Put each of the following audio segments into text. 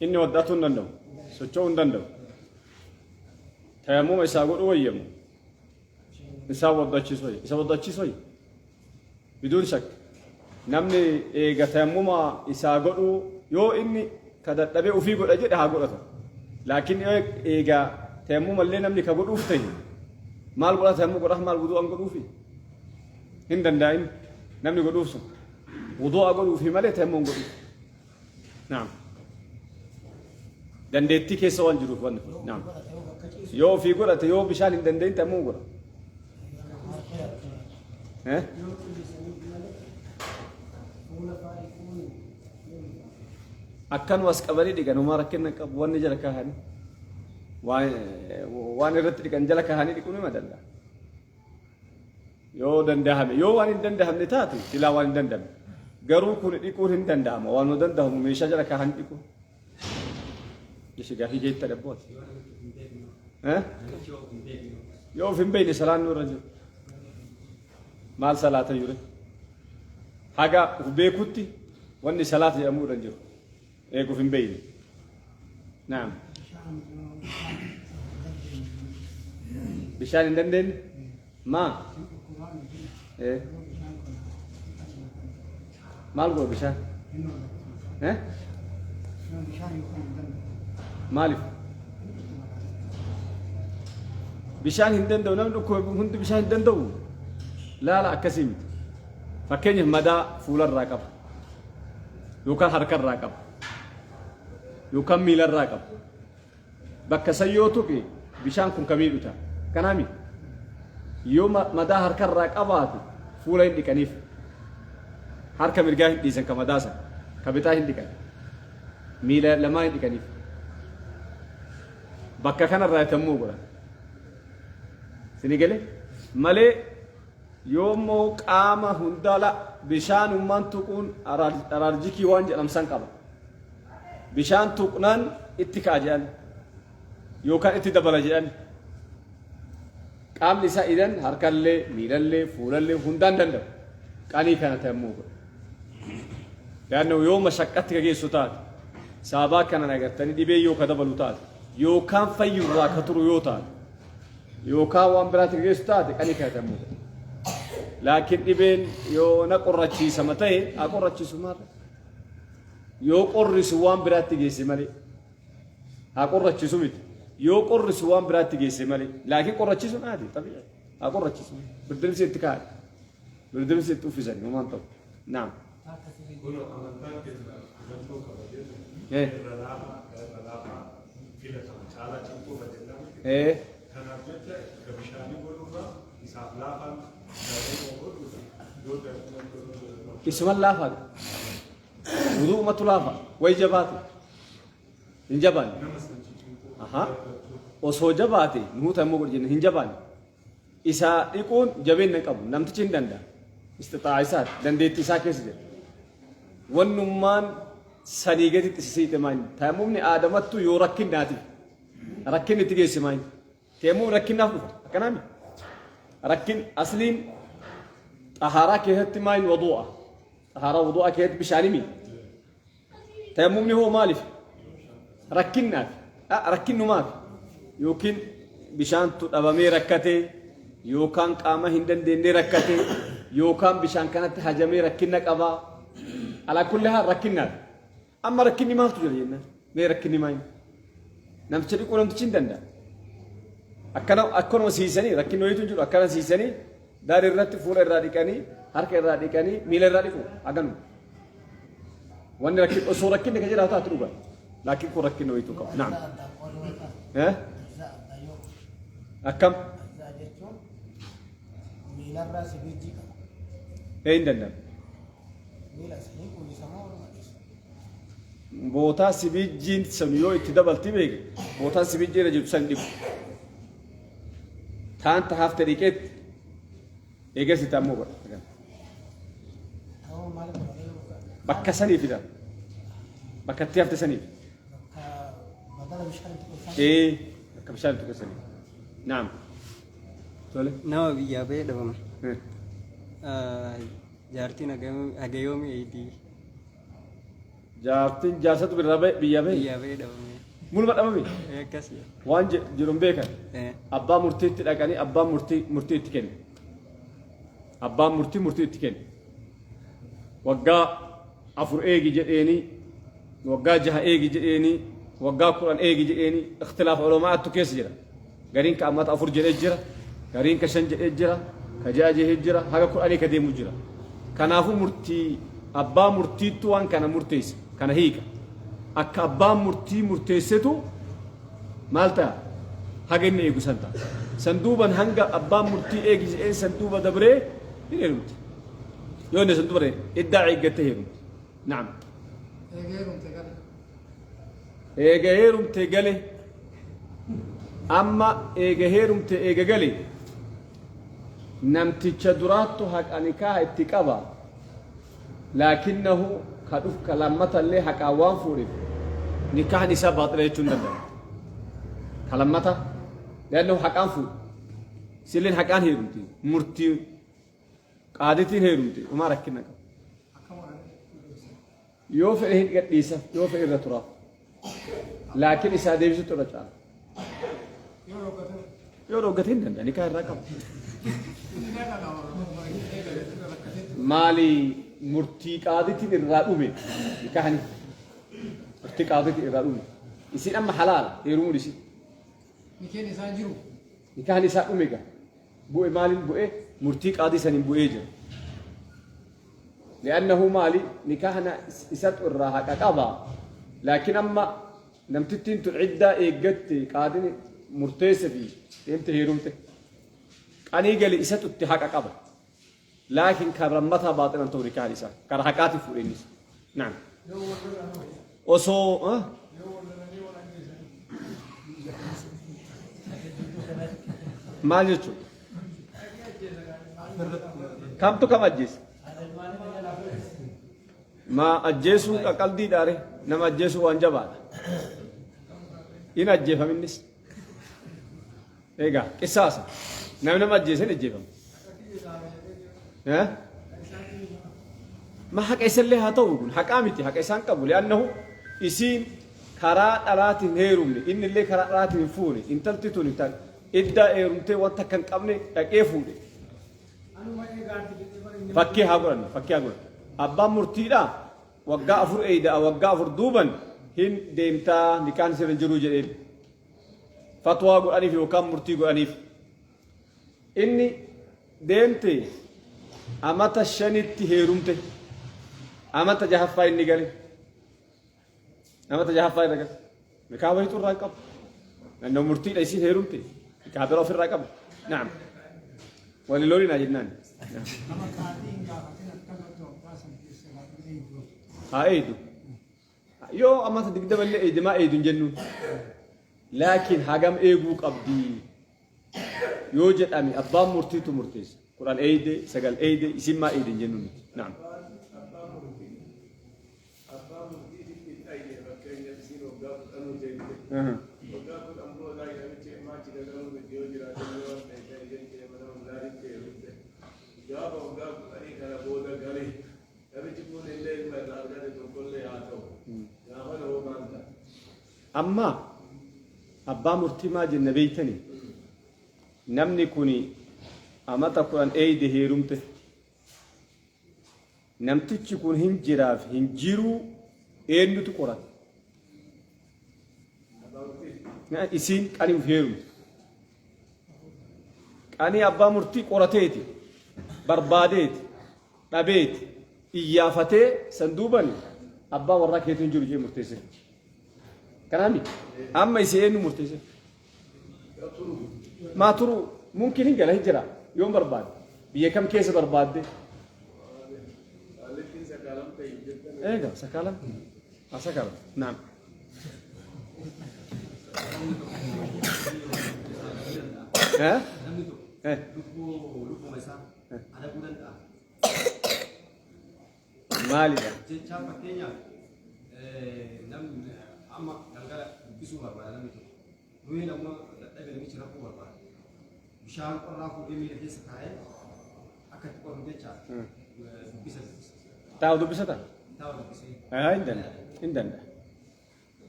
Inni waddaatuu hin danda'u. Socho'uu hin danda'u. Tayammuma isaa godhuu wayyamu. Isaa waddachiisu wayya. Isa waddachiisu wayya. Biduun shakk. Namni eega tayammuma isaa godhuu yoo inni ka dadhabee ofii godha jedhe haa godhatu. Laakiin yoo eega tayammuma illee namni ka godhuuf ta'e maal godha tayammuma godha maal wudu'an godhuufi? Hin danda'in namni godhuuf sun. Wudu'a godhuufi malee tayammuma hin godhuuf. Naam. Dandeettii keessa waan jiruuf wanni kun. Naam. Yoo ofii godhate yoo bishaan hin danda'in tayammuma godha. Eh? Akkanuma as qabanii dhiqan homaa rakkina hin qabu wanni jala kaahanii waan irratti dhiqan jala kaahanii dhiquu nima danda'a. Yoo dandahame yoo waan hin dandahamne taate silaa waan hin dandamne garuu kun dhiquun hin danda'ama waan nu dandahamu meeshaa jala kaahanii dhiquu. Ishi gaafii keetta dhabbooti. Eh? Yoo of hin beekne salaan nurra jiru. Maal salaata jure? Haga of beekutti wanni salaata jedhamu irra hin jiru. Eeguuf hin beekne. Naam. Bishaan hin dandeenye? Maa? Eh. Maal godha bishaan? Eh? Maaliif? Bishaan hin danda'u namni dhukkube hundi bishaan hin danda'u. Laala akkasii miti. Fakkeenyaaf madaa fuularraa qaba. Yookaan harkarraa qaba. Yookaan miilarraa qaba. Bakka san yoo tuqe bishaan kun ka miidhu ta'a. Kanaami yoo madaa harkarraa qabaate fuula hin dhiqaniif. Harka mirgaa hin dhiisan ka madaa san. Ka bitaa hin dhiqan. Miila lamaa hin dhiqaniif. Bakka kanarraa tammuu godhan. Sini galee malee yoo immoo qaama hundaa la bishaanummaan tuquun araarjikii waan jedhamu san qaba. Bishaan tuqnaan itti ka'a jedhan yookaan itti dabala jedhan qaamni isaa idan harkallee miilallee fuulallee hundaan danda'u qanii kana tayammuu godha. Yaadno yoo mashaqqatti ka geessu taate sababaa kanan agartanii dhibee yoo ka dabalu taate yookaan fayyurraa ka turu yoo taate yookaan waan biraatti ka geessu taate qanii kana tayammuu godha. Laakiin dhibeen yoo na qorrachiisama ta'e haa qorrachiisu maal? Yoo qorrisu waan biraatti geesse malee. Haa qorrachiisu miti. Yoo qorrisu waan biraatti geesse malee. Laakiin qorrachiisuun aadi xabi'a. Haa qorrachiisu. Birdilibsii itti kaa'e. Birdilibsii itti uffisanii homaan ta'u. Naam. Kun amantaan keenya hubannoo qaba jennu irra laafaa irra laafaa filatama caalaa cimtuu jennaan. Kanaaf jecha ka bishaanii godhurraa isaaf laafaan tayammuma godhuudha yoo tayammuma godhuu Isuman laafaa. Wudu'umatu laafa. Way jabaate. Hin jabaanne. Nama san ciccimoo. Aha. Osoo jabaate nuuta immoo godhi jenna hin jabaanne. Isa dhiquun jabeenya hin qabu. Namtichi hin danda'a. Istixaa'a isaati. Dandeettii isaa keessa jira. Wannummaan sanii gaditti isa siite maayini. Tayammumni aadamattu yoo rakkinnaatiif. Rakkinni itti geesse maayini. Tayammumni rakkinnaaf dhufa. Akkanaami. Rakkin asliin xahaaraa keessatti maayin wadu'a. Xahaaraa wadu'a keessatti bishaanimi. Tayammumni hoo maaliif? Rakkinnaaf. Rakkinnumaaf. Yookiin bishaantu dhabamee rakkate yookaan qaama hin dandeenye rakkate yookaan bishaan kanatti hajamee rakkinna qaba. Alaa kulli haal rakkinnaaf. Amma rakkinni maaltu jira jennaan? Mee rakkinni maali? Namticha dhiquu namtichi hin danda'a. Akkana akkanuma siisanii rakkinni wayiitu hin jiru akkana siisanii daari irratti fuula irraa dhiqanii harka irraa dhiqanii miila irraa dhiqu haganuma. Wanni rakkin osoo rakkinni ka jiraatu taate dhuga. Laakiin kun rakkinni wayiitu qabu. Naam. Eh? Akkam? Miilarraa sibiijii qaba. Ee hin danda'amu. Miila isanii uwwisamoo waluma dhiisu. Bootaa sibiijjiin sun yoo itti dabalti beeki bootaan sibiijjii irra jirtu san dhiqu. Taan ta hafte dhiqeetti eegas itti ammoo godha. Ta'uu maal godhanii Bakka sanii fida. Bakka itti hafte saniif. Bakka badala bishaan itti qulfan. Ee bakka bishaan itti qulfan. Naam. Tole. Nama biyyaa bahee dhabame. Jaartiin haga yoomii eegdi? Jaartiin jaarsatu birraa ba'e biyyaa ba'e. Biyyaa ba'ee dhabame. Muluma dhabame. Akkas. Waan jiru hin beekan. Abbaa murtiitti dhaqanii abbaan murtii murtii itti kenne. Abbaan murtii murtii itti kenne. Waggaa 4 eegi jedheenii, waggaa 6 eegi jedheenii, waggaa 10 eegi jedheenii, ikhtilaafa ulamaa'attu keessa jira. Gariin ka ammata 4 jedhee jira, gariin ka 5 jedhee jira, ka 6 jedhee jira, haga 10 ka deemu jira. Kanaafuu murtii abbaa murtiittu waan kana murteessa, kana hiika. Akka abbaan murtii murteessetu maal ta'a? Haga inni eegu san ta'a. San duuban hanga abbaan murtii eegi jedheen san duuba dabree hin heerumti. Yoo inni san duuba iddaa eeggattee heerumti. Naam. Eega heerumte gale. Eega heerumte gale. Amma eega heerumte eega gale. Namticha duraattu haqa nikaa itti qaba. Laakinnahu ka dhuf ka lammatallee haqaan waan fuudheef nikaahni isaa baaxila jechuun hin danda'amu. Ka lammata leannahu haqaan fuudhe. Isilleen haqaan heerumte. Murtii qaaditiin heerumte. Homaa rakkina qaba. Yoo fedhe hin gadhiisa, yoo fedhe irra turaaf. Laakiin isaa deebisutu irra caala. Yoo dhoggate hin danda'a, nikaa irraa qaba. Maali murtii qaaditiin irraa dhume nikaahni murtii qaaditiin irraa dhume. Isiin amma halaala heerumuun isii. Nikeen isaa jiru. Nikaahni isaa dhume gaa. Bu'e maaliin bu'e murtii qaadii saniin bu'ee jira. Li'annahu maali nikaahna isatu irraa haqa qaba. Laakiin amma namtittiin tun iddaa eeggatte qaadin murteesse fi deemte heerumte. Qanii gali isatu itti haqa qaba. Laakiin kan rammataa baaxilan ta'u nikaahni isaa. Karaa haqaatiin fuudhe innis. Naam. Osoo maal jechuudha? Kamtu kam ajjeese? Ma ajjeesuun qaqaldiidhaare nama ajjeesuu waan jabaadha. In ajjeefaminnis. Egaa qisaasa. Namni nama ajjeese hin ajjeefamu. Eh? Ma haqa isallee haa ta'u kun haqaa miti haqa isaan qabu li'annahu isiin karaa dhalaatiin hin heerumne inni illee karaa dhalaatiin hin fuune intalti tuni tan iddaa heerumtee wanta akka hin qabne dhaqee fuudhe. Fakkii haa godhannu fakkii haa godhannu. Abbaan murtiidhaa waggaa 4 eeyda'a waggaa 4 duuban hin deemtaa nikaan sirra hin jiruu jedheen. Fatwaa godhaniif yookaan murtii godhaniif. Inni deemte amata 5tti heerumte. Amata jahaffaa inni gale. Amata jahaffaa irra gale. Nikaa wayitu irraa hin qabu. Naannoo murtiidha isiin heerumte. Nikaa bira ofirraa qabu. Naam. Wali lolinaa jennaan. Nama qaadii hin gaafatin akkanatti waggaa san keessa gaafa eegdu. Haa eeydu. Yoo amata 20 illee eeyde maa eeydu hin jennuun. Laakiin hagam eeguu qabdi yoo jedhame abbaan murtiitu murteessa. 10 eeyde, 9 eeyde, isin maa eeyde hin jennuun nuti. Naam. Abbaa murtiititti hin dhayne fakkeenyaaf isiin waggaa kudhanuu teette. Waggaa 10 boodaa namichi ammaa achi gagaluu miti yoo jiraate illee waan ta'e ta'e jechee mana ollaatitti heerumte. Gaafa waggaa kudhanii kana booda gale namichi kun illee ilma irraa argate tokkollee haa ta'u. Gaafana hoo maal ta'a? Amma abbaa murtii maa jenna beeytanii? Namni kuni amata 10 eeyde heerumte. Namtichi kun hin jiraaf hin jiruu eenyutu qorate? Isiin qanii uf heerumte. Qanii abbaa murtii qorateeti, barbaadeeti, dhabeeti, iyyaafatee san duubani abbaa warraa keetu hin jiru jee murteesse. Kanaami amma isii eenyu murteesse? Maa turu mumkin hin gala hin jira yoon barbaade biyya kam keessa barbaadde? Qaallittiin sakaalamte hin jettan. Eega sakaalam. Haa sakaalam. Naam. Eh? Namni tokko Eh. lubbuu lubbuma isaa adabuu danda'a. Maalidha? Jechaan fakkeenyaaf namni amma galgala dubbisuu barbaada namni tokko. Nuyi ammoo dadhabe namichi rafuu barbaada. Bishaan qorraa fuudhee miila keessa kaa'ee akka itti qorru jecha dubbisa dubbisa. Taa'u dubbisata? Kitaaba dubbisee. Haa hin danda'a. Hin danda'a.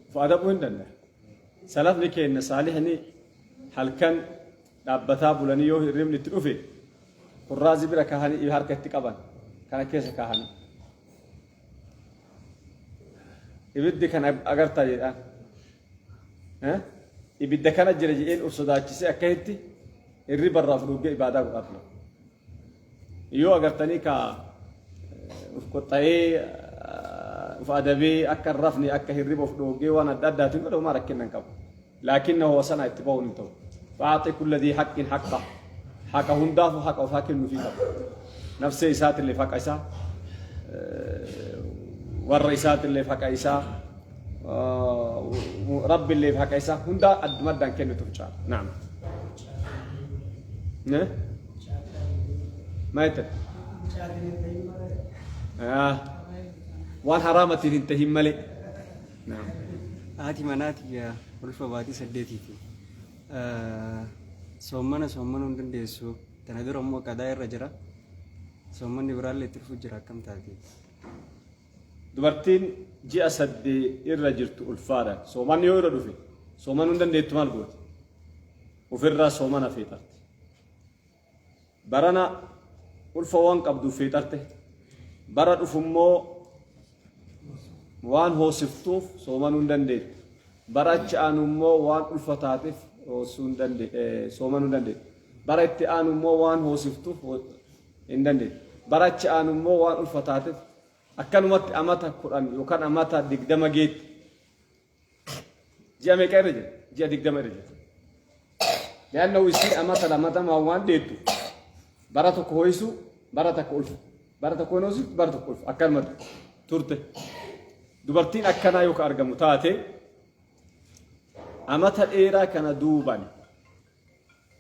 Uf adabuu hin danda'a. Salafni keenna saalihni halkan dhaabbataa bulanii yoo hirribni itti dhufe kurraazii bira kaahanii harka itti qaban kana keessa kaahanii. Ibiddi kana agartaa jedhaan. Ibidda kana jira jedheen of sodaachisee akkasitti hirriba irraa of dhugee ibaadaa godhaa ture. Yoo agartanii ka uf qoxxa'ee uf adabee akka hin rafne akka hirriba of dhoogee waan adda addaatiin godhe homaa rakkinna hin qabu. Laakinna hoo sana itti bahuun hin ta'u. Fa'aaxi kulla dhii haqqin haqqa. Haqa hundaafuu haqa ofaa kennuufii qaba. Nafsee isaatillee haqa isaa, warra isaatillee haqa isaa, Rabbillee haqa isaa hundaa adduma addaan kennituuf caala. Naam. Maal jettan? Waan haraamatiin hin tahin malee. Naam. Haati manaa tiyya ulfa baatii saddeetiiti. Soommana soommanuu hin dandeessu. Tana dura immoo qadaa irra jira. Soommanni biraallee itti dhufu jira akkam taati? Dubartiin ji'a saddee irra jirtu ulfaadhaan soomanni yoo irra dhufe soomanuu hin dandeettu maal gooti? Ofirraa soomana feexarti. Barana ulfa waan qabduuf feexarte. Bara dhufu immoo waan hoosiftuuf soomanuu hin dandeettu. Bara achi aanu immoo waan ulfa taateef hoosisuu hin dandee soomanuu hin dandeettu. Bara itti aanu immoo waan hoosiftuuf hin dandeettu. Bara achi aanu immoo waan ulfa taateef akkanumatti amata 10 yookaan amata 20 geetti. Ji'a meeqa irra jira? Ji'a 20 irra jira. Li'annahu isiin amata lamatamaa waan deettu bara tokko ho'isu bara takka ulfa. Bara tokko hin hoosistu bara tokko ulfa. Akkanumatti turte. Dubartiin akkanaa yoo ka argamu taate amata dheeraa kana duuban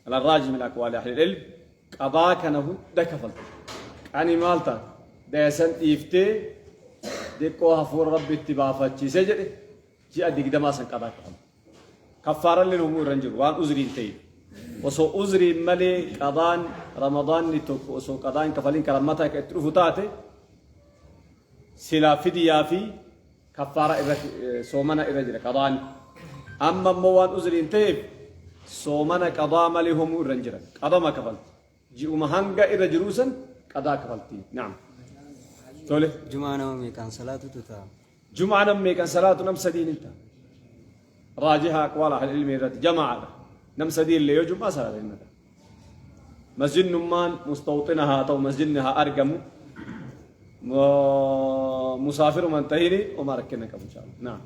ala raaji min aqwaali ahli ilm qadaa kana hunda kafalti. Qani maal taate? Dayasan dhiiftee diqqoo hafuura rabbi itti baafachiise jedhe ji'a digdamaa san qadaa kafalti. Kaffaaralleen homuu irra hin jiru waan uzriin ta'eef. Osoo uzriin malee qadaan ramadaanni tokko osoo qadaa hin kafalin kan lammataa akka itti dhufu taate silaa fidiyaa fi kaffaara irra soomana irra jira qadaan. Amma immoo waan uzriin ta'eef soomana qadaa malee homuu irra hin jiran. Qadama kafalti. Ji'uma hanga irra jiruu san qadaa kafalti. Naam. Tole. Jumaa nama meeqaan salaatutu ta'a? Jumaa nam meeqan salaatu nam sadiin hin ta'a. Raajiha aqwaala ahli ilmi irratti jamaadha. Nam sadii illee yoo jumaa salaata hin ta'a. Masjidnummaan mustawxina haa ta'u masjidni haa argamu. Musaafiruma hin tahini homaa rakkina qabu inshallah. Naam.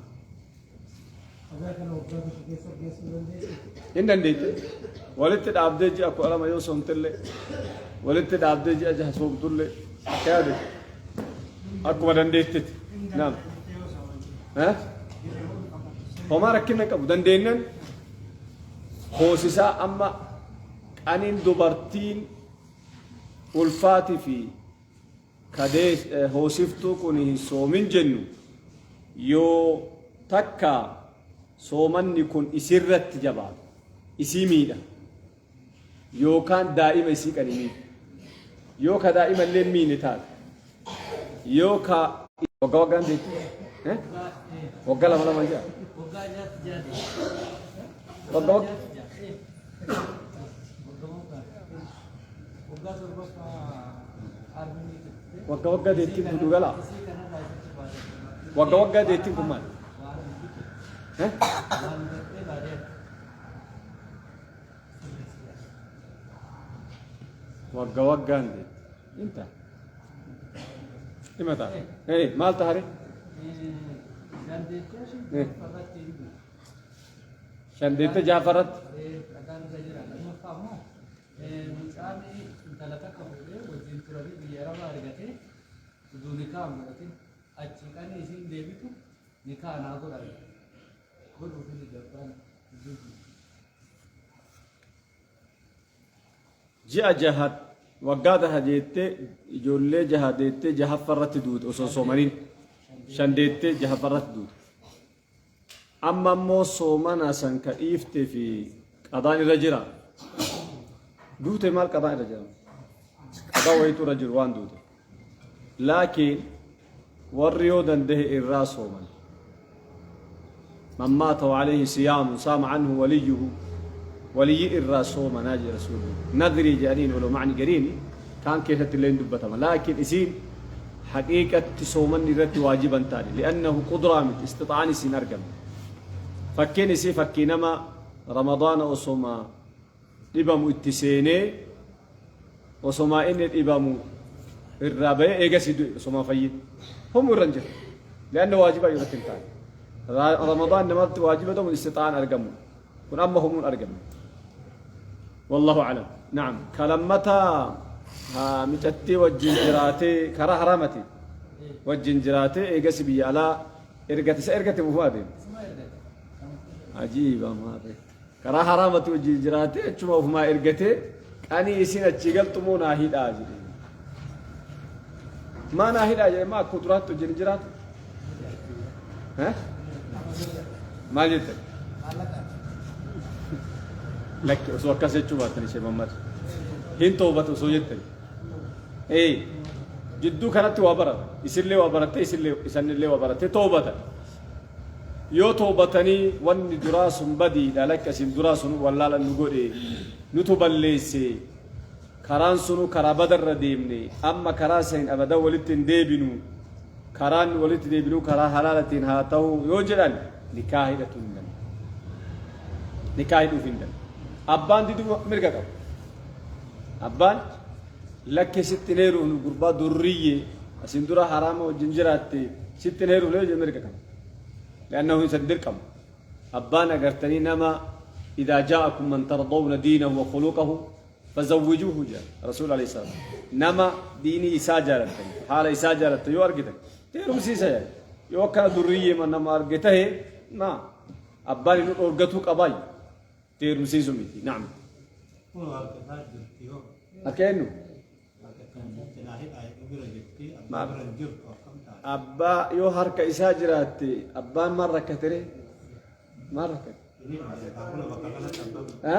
Qadaa kana waggaa tokko keessa geessuu dandeessi? Hin dandeette. Walitti dhaabdee ji'a 12 yoo soomtellee, walitti dhaabdee ji'a jaha soomtullee akka yaade akkuma dandeettetti. Naam. Eh? Homaa rakkina hin qabu. Dandeennan hoosisaa amma qaniin dubartiin ulfaatii fi kadee hoosiftuu kun hin soomin jennu yoo takka soomanni kun isirratti jabaatu isii miidha yookaan daa'ima isii qani miidha yoo ka daa'ima illee miine taate yoo ka waggaa waggaan deetti waggaa lama lama jira waggaa waggaa Wagga waggaa deettiin kun dhugalaa? Wagga waggaa deettiin kun maali? Eh? Wagga waggaan deetti. Inta. Hima ta'a. Eh, maal ta'a ree? Eh. Shan deettee jaafarratti. Mucaan intala takka fuudhee wajjin turanii biyya arabaa argatee utuu nikaa hin godhatin achii qanii isiin deebitu nikaa naa godhan godhuufi dide abbaan gidduu. Ji'a jaha waggaa taha jeettee ijoollee jaha deettee jahaffa irratti duute osoo soomaniin shan deettee jahaffa irratti duute. Amma immoo soomana san ka dhiifte fi qadaan irra jira. Duute maal qadaan irra jira? Qadaa wayitu irra jiru waan duute. Laakiin warri yoo danda'e irraa sooman. Man maata wa alayhi siyaamun saama anhu waliyyuhu waliyyi irraa soomanaa jedhe rasuulli. Nadrii jedhaniin ulamaani gariini kaan keessatti illee hin dubbatama. Laakiin isiin haqiiqatti soomanni irratti waajiba hin taane. Li'annahu qudraa miti istixaa'aan isiin argamne. Fakkiin isii fakkii nama Ramadaana osoma dhibamu itti seenee osomaa inni dhibamu irraa bahee eegasii du'e osomaa fayyin. Homu irra hin jiru. Li'anna waajiba irratti hin taane. Ramadaan namatti waajiba ta'uun istixaa'aan argamu. Kun amma homuun argamne. Wallahu alam. Naam. Kalammataa haa micattii wajjin jiraatee karaa haraamati wajjin jiraatee eegasi biyya alaa ergate isa ergate mufumaa deema. Isuma ergate. Ajiiba maarree. Karaa haraamati wajjin jiraatee achuma ofumaa ergatee qanii isin achii galtu moo naa hidhaa jedhe. Maa naa hidhaa jedhe maa akka duraatti wajjin hin jiraatu? Eh? Maal jettan? Lakki osoo akkas jechuu baattan ishee mammad. Hin toobatu osoo jettan. Ee jidduu kanatti waa barata. Isillee waa barattee isillee isanillee waa barattee toobatan. Yoo toobatanii wanni duraa sun badiidha lakki asin duraa sun wallaala nu godhe nutu balleesse karaan sunu karaa badarra deemne amma karaa saniin abadan walitti hin deebinu karaan walitti deebinu karaa halaalatiin haa ta'u yoo jedhan nikaa hidhatu hin danda'u. Nikaa hidhuuf hin danda'u. Abbaan diduu mirga qaba. Abbaan lakki sitti hin heerumnu gurbaa durriyyee asin dura haraama wajjin jiraatte sitti hin heerumne yoo jedhe mirga qaba. Li'annahu hin dirqamu. Abbaan agartanii nama idaa jaa'akum man tardawna diinahu wa khuluqahu fazawwijuuhu jedha Rasuul alayhi salaam. Nama diinii isaa jaalattan haala isaa jaalattan yoo argitan heerumsiisa jedha. Yoo akkana durriyyee nama arge tahe naa abbaan inni dhoorgatuu qabaayu. Itti heerumsiisu miti. Naam. Kun harka isaa jirti hoo. Harka eenyu? Harka kan cinaa hidhaa hidhuu bira jirti. Abbaa bira hin jirtu akkam taate. Abbaa yoo harka isaa jiraatte abbaan maal rakkatere? Maal rakkate? Inni hojjetaa kun bakka kanatti abbaan. Ha?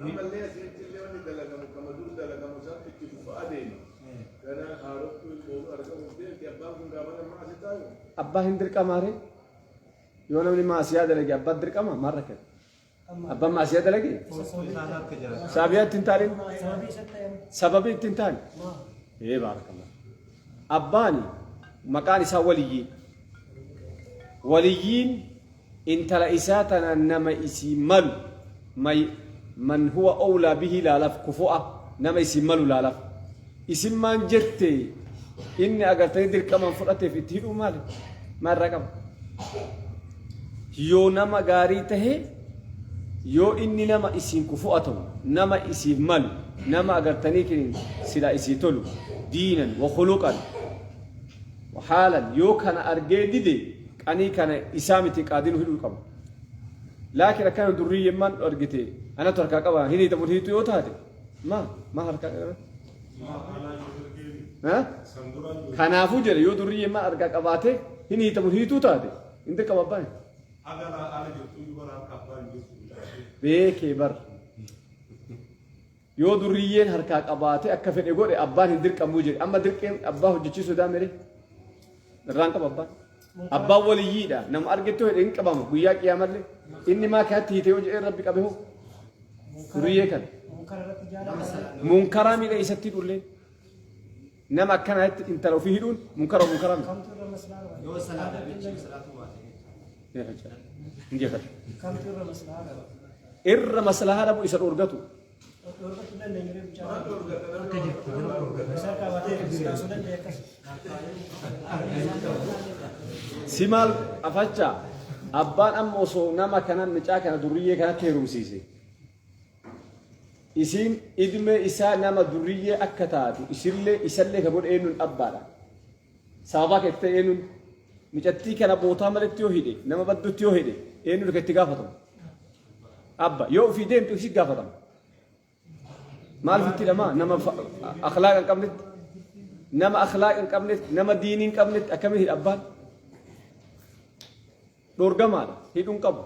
Ammallee asitti illee wanni dalagamu kama dur dalagamu san itti fufa adeema. Gana haaroftuu ilmoon argamuuf deemti abbaan kun gaafa nama asi taa'u. Abbaa hin dirqamaare? Yoo namni maasiyaa dalage abbaan dirqama maal rakkate? Abbaan maasiyaa dalage? Osoo isaan harka jira. Sababii itti hin taane? Sababii isatti ta'e Sababii itti hin taane? Ee baarakallah. Abbaan maqaan isaa waliyyii. Waliyyiin intala isaa tana nama isii malu may man huwa awlaa bihi laalaf kufu'a nama isii malu laalaf. Isin maan jette inni agartanii dirqamaan fudhateef itti hidhuu maali? Maal irraa qaba? Yoo nama gaarii tahe yoo inni nama isiin kufu'a ta'u nama isiif malu nama agartanii kinin silaa isii tolu diinan wa khuluqan wa haalan yoo kana argee dide qanii kana isaa miti qaadinu hidhuu qaba. Laakiin akkana durriyyemmaan argite anatu harkaa qaba hin hiitamu hiitu yoo taate Ma ma harkaa qaba? Ha? Kanaafuu jedhe yoo durriyyee harkaa qabaate hin hiitamu hiituu taate hin dirqama abbaan. Beekee bar. Yoo durriyyeen harkaa qabaate akka fedhe godhe abbaan hin dirqamuu jedhe amma dirqeen abbaa hojjechiisuu daamere irraan qaba abbaan. Abbaan waliyyiidha nama argettoo jedhe hin qabama guyyaa qiyaamallee inni maa kanatti hiite yoo jedhee rabbi qabe hoo. Duriyyee kana. Munkara irratti jaalata. Munkaraa miidha isatti hidhullee. Nama akkanaatti intala ofii hidhuun munkara munkaraa miti. Kamtu irra maslaa qaba? Yoo salaata jechuun salaatu baate. Hin jeefatu. Kamtu irra maslaa qaba? Irra maslahaa dhabu isa dhoorgatu. Dhoorgachuu dandeenyu ree mucaa. Isa qabatee silaasuu danda'e akkas. Si maal afacha abbaan amma osoo nama kana micaa kana durriyyee kanatti heerumsiise. Isiin idmee isaa nama durriyyee akka taatu isillee isallee ka godhe eenyuun abbaadha. Sababaa kan itti ta'e eenyuun micattii kana bootaa maletti yoo hidhe nama baddutti yoo hidhe eenyuun kan itti gaafatamu. Abba yoo ofii deemtu isi gaafatama. Maal ofitti hidhamaa nama akhlaaqa hin qabnetti nama akhlaaqa hin qabnetti nama diinii hin qabnetti akkamiin hidha abbaan dhorgamaadha hidhuun qabu.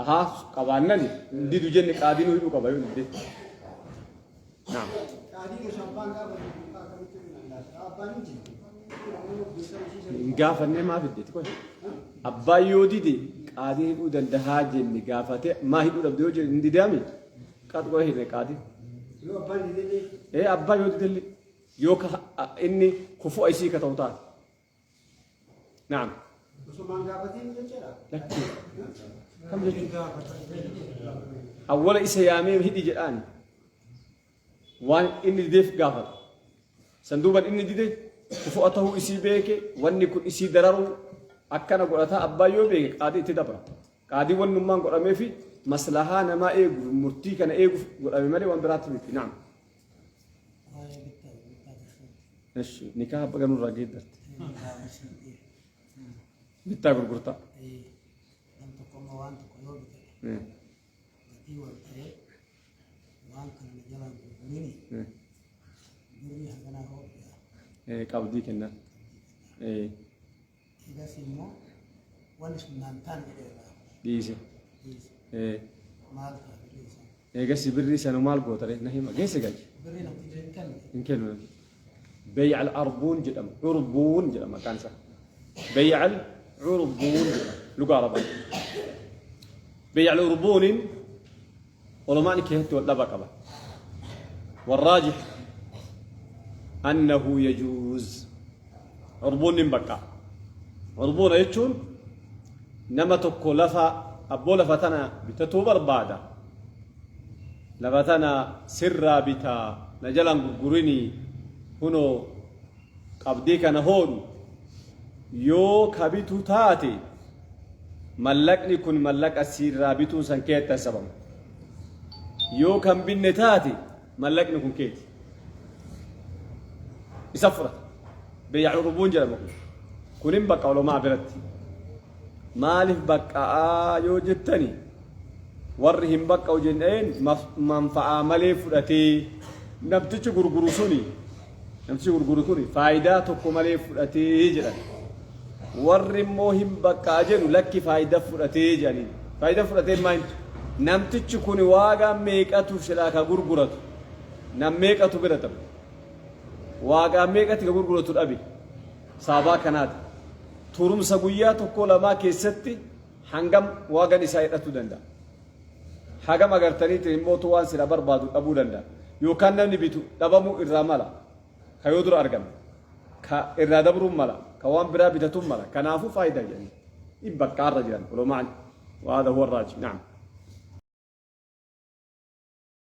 Ahaa qabaannani didu jenne qaadinuu hidhuu qaba yoo dide. Naam. Qaadii osoo abbaan gaafatu akkamitti hidhuu danda'a? Abbaan hin jiru. Hin gaafannee maa fiddeeti qoy. Abbaan yoo dide qaadii hidhuu dandahaa jenne gaafate maa hidhuu dhabde yoo jedhe hin didaami. Qaxu qoy hidhe qaadii. Yoo abbaan didellee. Ee abbaa yoo didellee yoo ka inni kufu'a isii ka ta'u taate. Naam. Osoo maan gaafatiin jechaadha. Lakkii. Kam jechuudha? Awwala isa yaamee hidhi jedhaani. Waan inni dideef gaafata. San duuban inni dide kufu'a tahuu isii beeke wanni kun isii dararuu akkana godhataa abbaa yoo beeke qaadii itti dabra. Qaadii wannummaan godhameefi maslahaa namaa eeguuf murtii kana eeguuf godhame malee waan biraatti miti. Naam. Eshi nikaa baga nurraa geeddarte. Bittaa gurgurtaa. Nam tokko amma waan tokko yoo bitate gatii wal ta'ee waan kana na jalaan gurgurini birrii haganaa hoo Qabdii kennan. Egas immoo wanni sun naan taane jedhee irraa Dhiise. Dhiise. Maal ta'a birrii isaa? Eegasii birrii sana maal goota ree? Na hima. Geesse galche. Birrii namtichi hin kenne. Hin kennu. Bay'a al-arbuun jedhama. Urbuun jedhama maqaan isaa. Bay'a al-urbuun jedhama. Lugaa Arabaa. Bay'a al-urbuuniin ulamaan keessatti wal dhaba qaba. والراجح أنه يجوز عربون بقى عربون يجون nama tokko lafa abboo lafa tana bitatuu barbaada lafa tana sirraa bitaa na jalaan gurgurinii kunoo qabdii kana hoodhu yoo ka bitu taate mallaqni kun mallaqa sirraa bituun san keetti hasabamu yoo kan binne taate mallaqni kun keeti isa fudhata beeya urbuun jedhama kun kunin bakka ulamaa biratti maaliif baqqa'aa yoo jettani warri hin baqqa'u jenneen manfa'aa malee fudhatee namtichi gurguru suni namtichi gurguru kuni faayidaa tokko malee fudhatee jedhan warri immoo hin baqqa'a jedhu lakki faayidaa fudhatee jedhaniin faayidaa fudhatee maal namtichi kun waagaa meeqatu silaa ka gurguratu nam meeqatu bira ta'u waagaa meeqatti ka gurguratu dhabe saabaa kanaati turumsa guyyaa tokko lamaa keessatti hangam waagan isaa hidhachuu danda'a. Hagam agartaniitti immootu waan sila barbaadu dhabuu danda'a. Yookaan namni bitu dhabamuu irraa mala. Ka yoo dura argame. Ka irraa dabruun mala. Ka waan biraa bitatuun mala. Kanaafuu faayidaa jedhanii. Dhibba qaarra jiran ulamaan. وهذا هو الراجح نعم.